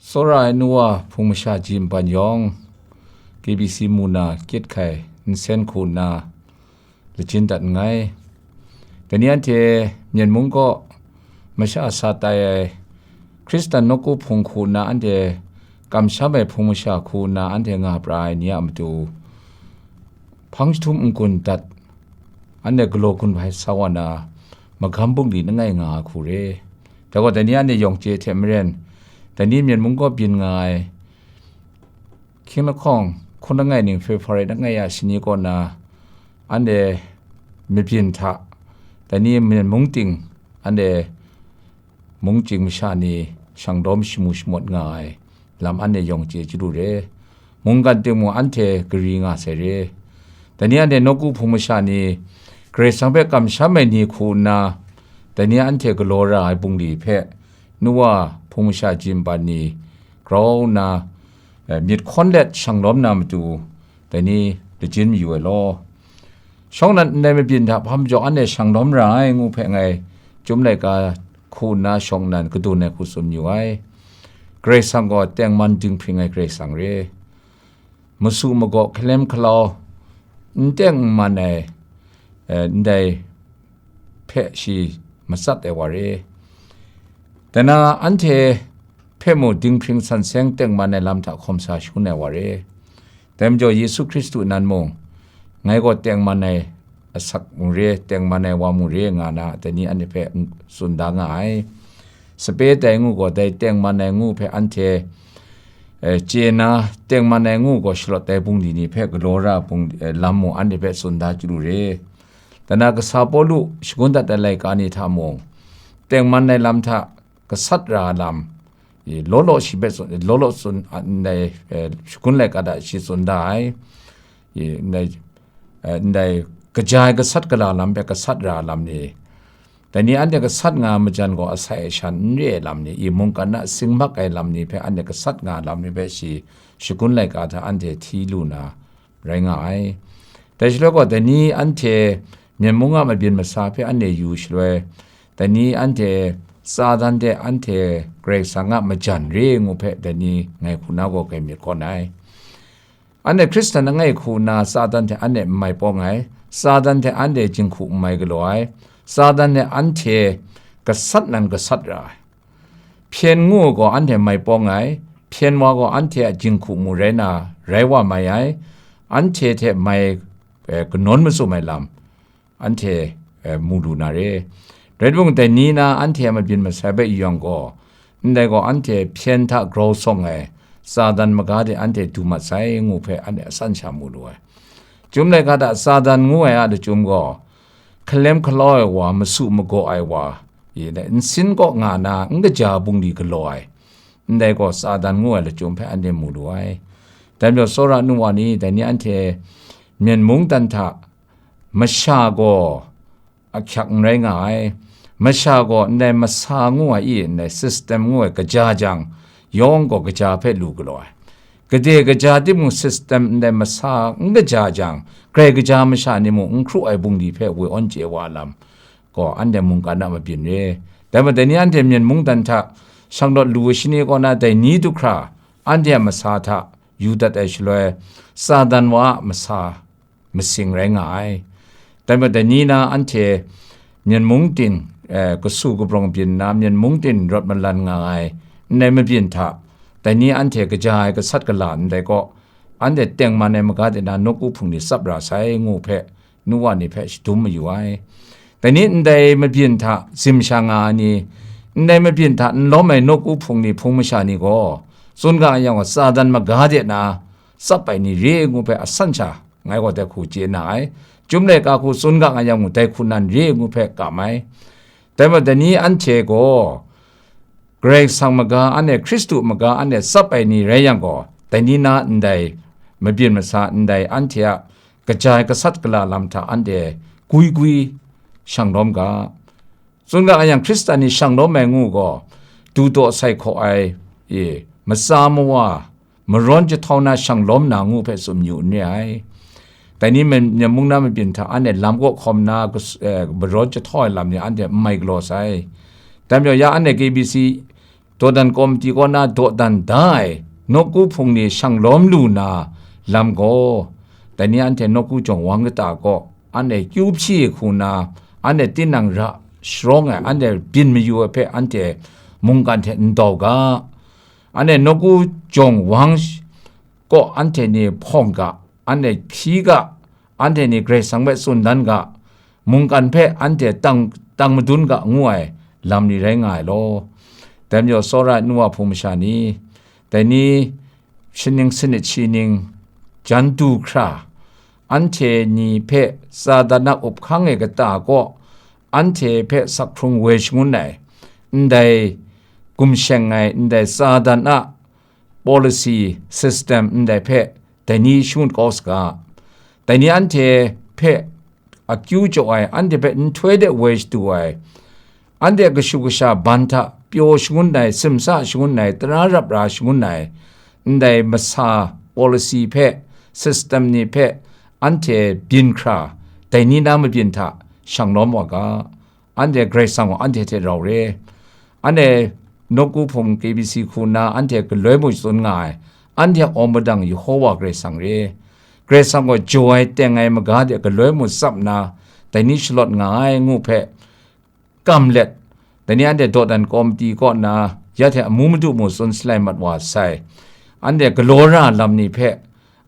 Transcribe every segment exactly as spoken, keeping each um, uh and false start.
Tsawra ai nu wa hpung masha ji npan yawng, K B C mu na kyit hkai nsen hku nna lajin dat nngai. Dai ni anhte Myen mung kaw masha sa tai ai Hkristan nawku hpung hku nna anhte kamsham ai hpung masha hku nna anhte nga pra ai ni a matu, hpang jahtum n-gun dat, anhte galaw gun hpai sa wa na, magam bungli langai nga ai hku re. Dai gaw, dai ni anhte yawng chye hte maren, dai ni Myen mung kaw byin nga ai, hkying lahkawng hkun langai ning February langai ya shani kaw na, anhte mabyin hta, dai ni Myen mung ting, anhte mung chying masha ni shang dawm shamu shamawt nga ai lam anhte yawng chye chyalu re. Mungkan ting mung anhte gari nga sai re. Dai ni anhte nawku hpung masha ni, Karai Kasang hpe kamsham ai ni hku nna, dai ni anhte galaw ra ai bungli hpe, nu wa hpung masha ji npan ni grau nna, eh, myit hkawn let shang lawm na matu, dai ni lajin mayu ai law. Shawng nnan ndai mabyin hta hpa majaw anhte shang lawm ra ai ngu hpe ngai Chyum laika hku nna shawng nnan kadun ai hku tsun yu ai. Karai Kasang gaw tengman dinghpring ai Karai Kasang re. Masu magaw hkalem hkalau, n teng n man ai, eh, ndai hpe shi matsat ai wa re. Dai na anhte hpe mung dinghpring san seng tengman ai lam hta hkawm sa shangun ai wa re. Dai majaw Yesu Hkristu nan mung, ngai gaw tengman ai asak mu re, tengman ai wa mu re nga na, dai ni anhte hpe tsun da nga ai. Sape tai ngu gaw, dai tengman ai ngu hpe anhte, eh, chye na, tengman ai ngu gaw shalawt ai bungli ni hpe galaw ra bung, eh, lam mung anhte hpe tsun da chyalu re. Dai na kasa Pawlu shagun dat ai laika ni hta mung, tengman ai lam hta gasat ra ai lam, i, law law shi hpe tsun, law law tsun, a, ndai, eh, shagun laika hta shi tsun da ai, i, ndai, eh, ndai kaja ai gasat gala lam hpe gasat ra ai lam ni, dai ni anhte gasat nga ai majan gaw asai ashan n re ai lam ni, i, mungkan a singmak ai lam ni hpe anhte gasat nga ai lam ni hpe shi shagun laika hta anhte hti lu na, rai nga ai. Dai shaloi gaw, dai ni anhte Myen mung a mabyin masa hpe anhte yu shaloi, dai ni anhte Satan hte anhte Karai Kasang a majan re ngu hpe, dai ni ngai hku na gaw kai myit kawn ai. Anhte Hkristan langai hku nna Satan hte anhte n mai pawng ai, Satan hte anhte jinghku n mai galaw ai, Satan hte anhte gasat nan gasat ra ai. Hpyen ngu ai gaw anhte mai pawng ai, hpyen wa gaw anhte a jinghku mu rai na, rai wa mai ai, anhte hte mai, eh, kanawn mazum ai lam, anhte, eh, mu lu na re. Rai timung, dai ni na anhte a mabyin masai hpe yu yang gaw, ndai gaw anhte hpyen hta grau sawng ai, Satan maga de anhte du mat sai, ngu hpe anhte asan sha mu lu ai. Chyum laika hta Satan ngu ai a lachyum gaw, hkalem hkalau ai wa, masu magaw ai wa, i, nsin kaw nga na n kaja bungli galaw ai, ndai gaw Satan ngu ai lachyum hpe anhte mu lu ai. Dai majaw, tsawra nu wa ni, dai ni anhte Myen mungdan hta masha gaw ahkyak n rai nga ai. Masha gaw ndai masa ngu ai i, ndai system ngu ai kaja jang, yawng gaw kaja hpe lu galaw ai. Gade kaja timung system ndai masa n kaja jang, grai kaja masha ni mung n hkru ai bungli hpe woi awn chye wa lam gaw, anhte mungkan a mabyin re. Dai majaw, dai ni anhte Myen mungdan hta shang lawt lu ai shani kaw na, dai ni du hkra anhte a masa hta yu dat ai shaloi, Satan wa a masa masing rai nga ai. Dai majaw, dai ni na anhte Myen mung ting, eh, kasu kabrawng byin nna, Myen mung ting rawt malan nga ai, ndai mabyin hta, dai ni anhte kaja ai gasat gala ndai kaw, anhte tengman ai maga de na nawku hpung ni tsap ra sai, ngu hpe, nu wa ni hpe shadum mayu ai. Dai ni ndai mabyin hta zim sha nga ai ni, ndai mabyin hta n lawm ai nawku hpung ni hpung masha ni gaw, tsun ga yang gaw, Satan maga de na tsap ai ni re ngu hpe asan sha ngai gaw dai hku chye na ai. Chyum laika hku tsun ga nga yang mung, dai hku nan re ngu hpe kam ai. Dai majaw, dai ni anhte gaw, Karai Kasang maga, anhte Hkristu maga, anhte tsap ai ni rai yang gaw, dai ni na ndai mabyin masa ndai anhte a kaja ai gasat gala lam hta anhte gwi gwi shang lawm ga. Tsun ga yang, Hkristan ni shang lawm ai ngu gaw, du daw sai hkaw ai, e, matsa mawa, marawn jahtau na shang lawm na ngu hpe tsun yu n re ai. Dai ni Myen-, Myen mung na mabyin hta anhte lam kaw hkawm na, gas-, eh, marawn jahtau ai lam ni anhte n mai galaw sai. Dai majaw, ya anhte K B C dawdan kawmti kaw na dawdan da ai nawku hpung ni shang lawm lu na lam gaw, dai ni anhte nawku jawng wang kata kaw, anhte kyu hpyi hku na, anhte tinang ra sharawng ai, anhte byin mayu ai hpe anhte mungkan hte n dau ga. Anhte nawku jawng wang sh-, kaw anhte ni hpawng ga, anhte hpyi ga, anhte ni Karai Kasang hpe tsun dan ga, mungkan hpe anhte tang, tang madun ga ngu ai lam ni rai nga ai law. Dai majaw tsawra ai nu wa hpung masha ni, dai ni shaning sanit shi ning jan du hkra, anhte ni hpe Satan a up hkang e kata kaw, anhte hpe sak hkrung woi shangun ai, ndai gumsheng ai, ndai Satan a policy system ndai hpe dai ni shangut kau saga. Dai ni anhte hpe akyu jaw ai, anhte hpe nhtoi de woi shadu ai, anhte kashu kasha ban hta pyaw shangun ai, simsa shangun ai, tara rap ra shangun ai, ndai masa policy hpe, system ni hpe anhte byin hkra, dai ni na mabyin hta shang lawm wa ga. Anhte Karai Kasang gaw anhte hte rau re. Anhte nawku hpung K B C hku na anhte galoi mung tsun nga ai, anhte a awng padang Yehowa Karai Kasang re. Karai Kasang gaw jaw ai teng ai maga de galoi mung tsap nna, dai ni shalawt nga ai ngu hpe kam let, dai ni anhte dawdan kawmti kaw na ya hte amu madu mung tsun shalai mat wa sai. Anhte galaw ra lam ni hpe,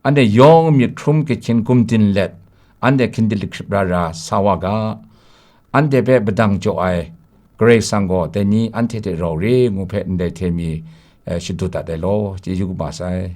anhte yawng myit hkrum kahkyin gumdin let, anhte hkindin lahkrip ra ra sa wa ga. Anhte hpe padang jaw ai Karai Kasang gaw dai ni anhte hte rau re ngu hpe ndai hte mi, eh, shadut dat ai law, chyeju kaba sai.